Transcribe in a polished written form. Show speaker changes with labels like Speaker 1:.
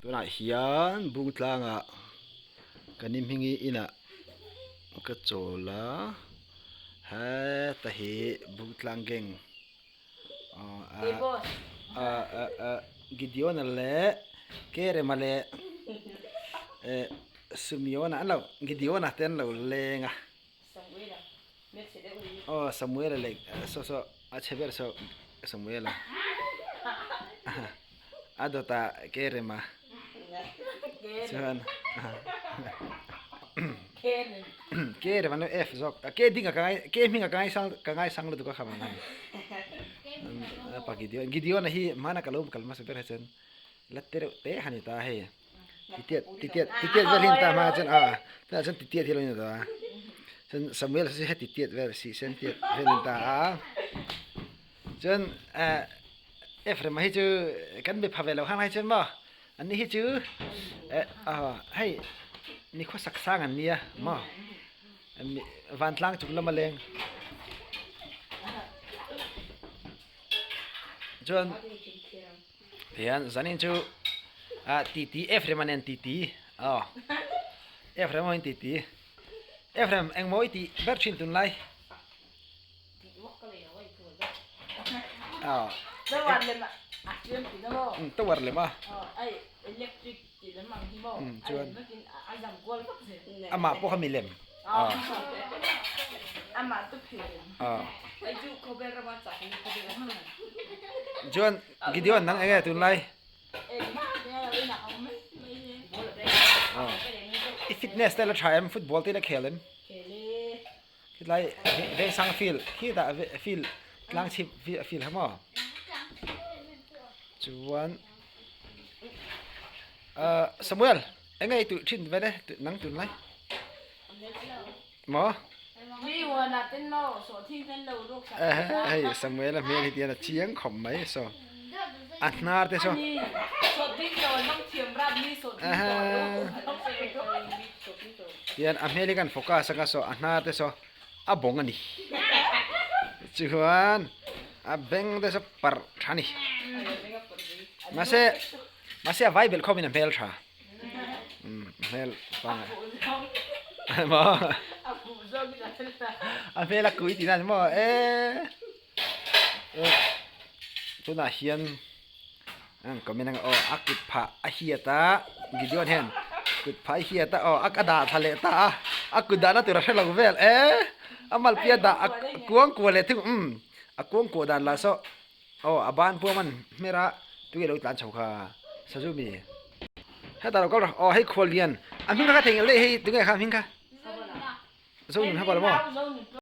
Speaker 1: Tunah hian Bungtlangah ka ni hmingi inah ka chawl a, heta hi Bungtlang gang ahh Gideon-a leh Kerema leh eh Sumiona an lo Gideon-a te an lo leng a. Aw Samuela leh saw saw a chhe ber saw Samuela a dawt ah Kerema chuan Kerema nu F zawk ke ding ah ka ngai ke hming ah ka ngaisang ka ngaisang lutuk a kha mang pa Gideon Gideon a hi hmana ka lo kal hmasa ber ah chuan la te reuh te han ni ta hei. Titiat titiat titiat vel hi an ta hma chuan a tunah chuan titiat hi a lo ni ta a chuan Samuel hi heti tiat vel sih sen tiat vel a ni ta a chuan eh Ephraim hi chu kan be pha ve lo hang lai chuan maw ani hi chu eh hei mi khawsak sang an nia maw vantlang chung lama leng chuan. Tihian zanin chu ah titi Ephraim a nen titi aw Ephraim ho in titi Ephraim engmaw i tih ber thin tunlai aw tower lem a chuan amah pawh kha milem aw aw chuan Gideon nang enge tunlai aw i fitness te la tha em football te la khel em Khilai Vengsang field khitah field tlang chhip field kha maw chuan ah Samuel enge i tuih thin vel e nang tunlai maw hei Samuel a hmel hi tihian a chiang khawp mai saw a hnar te saw Tihian a hmel hi kan focus anga saw a hnar te saw a bawng a ni chuan a beng te saw parh tha a ni mahse mahse a vai belh khawmin a hmel tha umm hmel pangai maw a hmel a kui tihna a ni maw eee tunah hian. An comment anga aw a kut phah a hiat a Gideon hian kut phah a hiat a aw a ka dah thla leh ta a a kut dahna tur a hre lo vel e a malpia dah a kuang kuah leh thung umm a kuang kuah dan lah saw aw a ban pawh a man hmer a tui a lo tlan chho kha Sazumi hetah lo kal rawh aw hei khuallian a hming kha ka thei ngelh daih hei tunge kha a hming kha Zonun hapa lo maw.